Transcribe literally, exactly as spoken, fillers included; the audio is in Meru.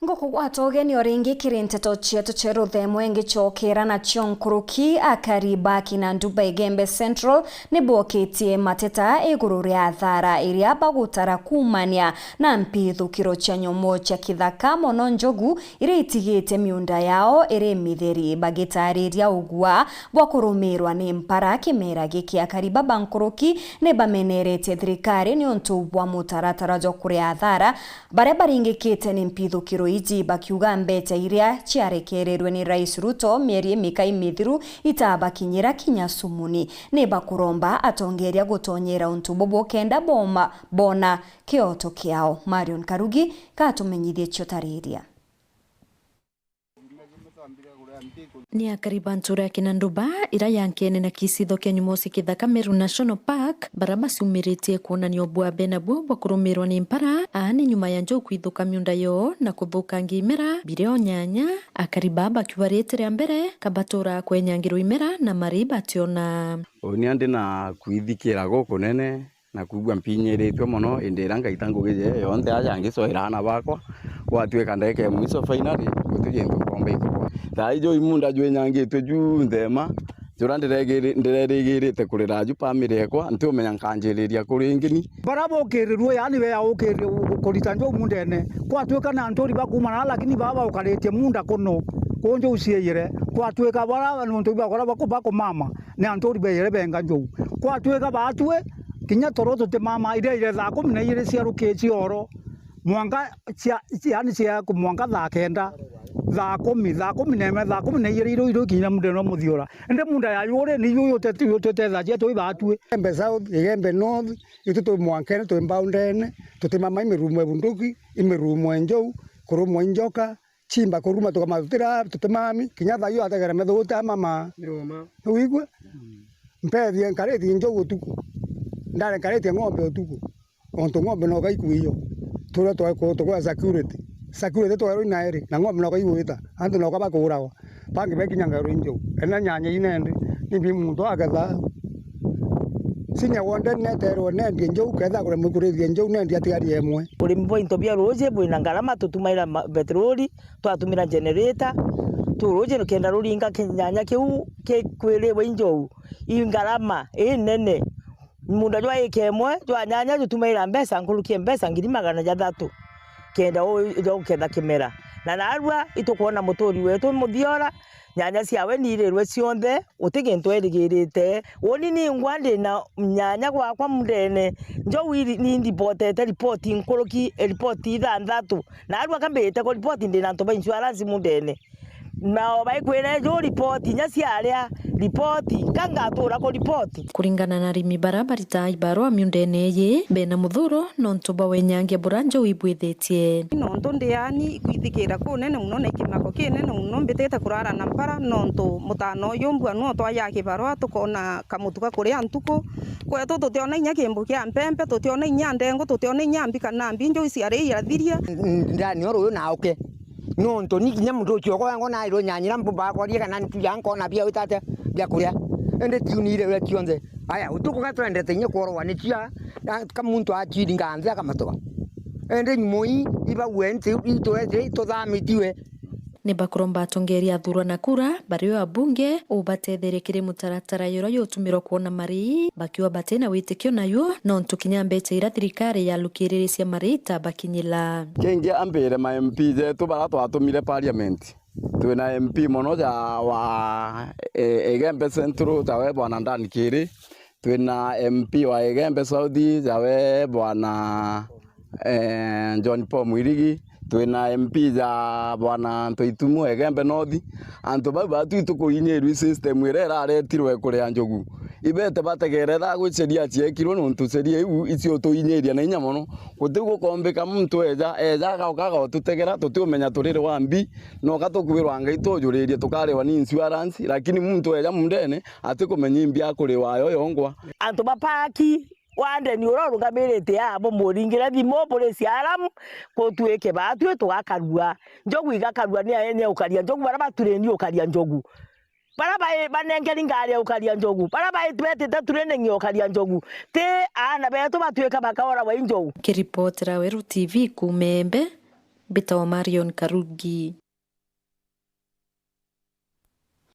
Ngukugwata ugeni o ringi kiri nteto cietu cia ruthemo ingicokera nacio nkuruki. Akari ba Kinanduba Igembe Central nibokitie mateta iguru ria athara iria bagutara kuumania na mpithukiro cia nyomo cia kithaka, mono njogu iria itigite miunda yao iri mitheri, bagitariria ugua bwa kurumirwa ni mpara. Kimera giki akari baba nkuruki ni bameneretie thirikari niuntu bwa mutaratara jwa kuria athara baria baringikite ni mpithukiro iji, bakiuga mbeca iria ciarekereirwe ni Rais Ruto mieri imikai mithiru itabakinyira kinya cumuni. Ni bakuromba atongeria gutonyera untu bubu kenda boma, bona kioto kiao. Marion Karugi katumenyithie ciotariria. Ni akari ba ntura ya Kinanduba, ira yankene na kicitho kia nyumo cia kithaka Meru National Park, bara baciumiritie kwonania ubua benabuo bwa kurumirwa ni mpara, aani nyuma ya njogu kwithuka miunda yoo na kuthukangia imera biria o nyanya. Akari baa bakiuga riti ria mbere ka batura kwenyangirwa imera na mari bationa. Uni ndi na kwithikira gukunene na kwigua mpinyiritue mono, indi ira ngaita ngugi jee yonthe aja ngicoera aana bakwa, gwatuika ndagika ya mwiso finally, guti gintu nkomba ikorwa. Thaa ijo imunda jwinyangitue junthe ma, jura ndirerigirite kurira ju family ekwa, ntiumenya nkanjiriria kuri ingi ni. Bara bukirirue, yaani bea ukirire kurita njogu mundene, gwatuika na anturi bakuuma na, lakini baa baukaritie munda kuno, kuu njogu ciiyire, gwatuika bara nontu bakora baku-, bakumama, ni anturi beeyire benga njogu. Gwatuika baatue, kinya toro tutimama, iria ire thaa kumi na iiri cia rukiri cia oro, mwanka cia, yaani cia ku-, mwanka thaa kenda, thaa kumi, thaa kumi na imwe, thaa kumi na iiri iru, iru kinya muthenya wa muthiora. Indi munda ya yuri ni yu yute-, yututethagia twi baatue. Igembe South, Igembe North, itu twi mwankene, twi mbaundene, tutimama i mirumo e bunduki, i mirumo e njogu, kurumwa i njoka, chimba kuruma tukamatutira tutimami, kinya thaa iyo ategere methuguti amama. Ni uma. Niwigua? Mm. Mpethie nkaritie njogu utuku. Ndare nkaritie ng'ombe utuku. Ontu ng'ombe no gaikuiyo. Turia twa-, ku-, tukwa security. Security twerwa inairi, na ng'ombe no gaigwita. Antu no kaba kuuragwa. Bangi bekinya ngaruri njogu. Ena nyanya inendi, nimbi muntu agetha. Sinya wonde neterwe nendie njogu, ketha kuremwe kurithia njogu, nendie atigari emwe. Urimi bwa into bia ruuji bwina ngarama, tutumaira ma-, petroli, twatumira generator, tu ruuji nikenda ruringa kinyanya kiu kikwiriwe i njogu, i ngarama inene. Munda jwa ika imwe jwa nyanya jutumaira mbeca nkuruki e mbeca ngiri magana jathatu kenda u-, ja guketha kimera. Na narua itukwona muturi wetu muthiora, nyanya ciawe niirirwe cionthe, guti gintu erigirite. Uni ningwa ndina nyanya gwakwa mundene, njogu iri-, nindipotete ripoti nkuruki, ripoti ithanthatu. Narua kambite kuripoti ndina antu ba insurance mundene. Nao baikwira ju ripoti inya ciaria, ripoti, ka ngatura kuripoti. Kuringana na arimi bara barita ibarua miundene iji, bena muthuro nontu bwa wenyangia bura njogu ibwithitie. Nontu ndiani ikwithikira kunene muno na ikimako kinene muno, mbitite kurara na mpara nontu mutano uyu mbua nuo twaya kibarua tukona kamutu ga kuria ntuku. Kwetu tutiona inya kimbu kia mpempe, tutiona inya ndengu, tutiona inya mbi kana mbi, njogu ciari irathiria. Ndani oro uyu nauke. Nontu ni kinya muntu ucio kwa ngo nairwo nyanyira mbu bakwaria kana ntu ya nkona bia witate bia kuria. Indi tiunire uria cionthe. Aya, utuku ga twendete inya kworwa ni cia, na ka muntu aciringa nthi akamatoa. Indi nyumo ii, ibague nti itwete ituthamitiwe. Ni bakuromba atongeria athurwa na kura, bari o abunge, ubatetherie kiri mutaratara yura yutumirwa kwona mari, bakiuga batina witikio nayo, nontu kinya mbeca ira thirikari yalukiriricia mari itabakinyila. Kingi ambire ma M P jetu bara twatumire parliament. Twina M P mono ja wa, e, Igembe Central, jawe Bwana Dan Kiri. Twina M P wa Igembe South, jawe Bwana, eh, John Paul Mwirigi. Twina M P ja Bwana Ntoitumu, Igembe North. Antu bau batu itukuinyirwa i system iria iraretirwe kuria njogu. Ibete bategere thaa gwi sheria ciekirwe, nontu sheria iu icio tuinyiria na inya mono. Guti gukombika muntu eja, eja agauka agaututegera, tutiumenya turiri wa mbi, noka tukwirwa Ngai tujuririe tukariwa ni insurance, lakini muntu eja mundene atikumenya imbi akuriwa yo yongwa. Antu ba paki, wandeni uria urungamirite aa bumuringire thimu, buri ciaramu, gutuike batwi tugakarua. Njogu igakarua ni aeni a ukaria njogu, bara batureni ukaria njogu. Bara bai-, banengeri ngari ya ukaria njogu. Bara bai-, betite training ya ukaria njogu. Ti aana betu batuika bakaoragwa i njogu. Kiripotera Weru T V kuuma Embe, mbitagwa Marion Karugi.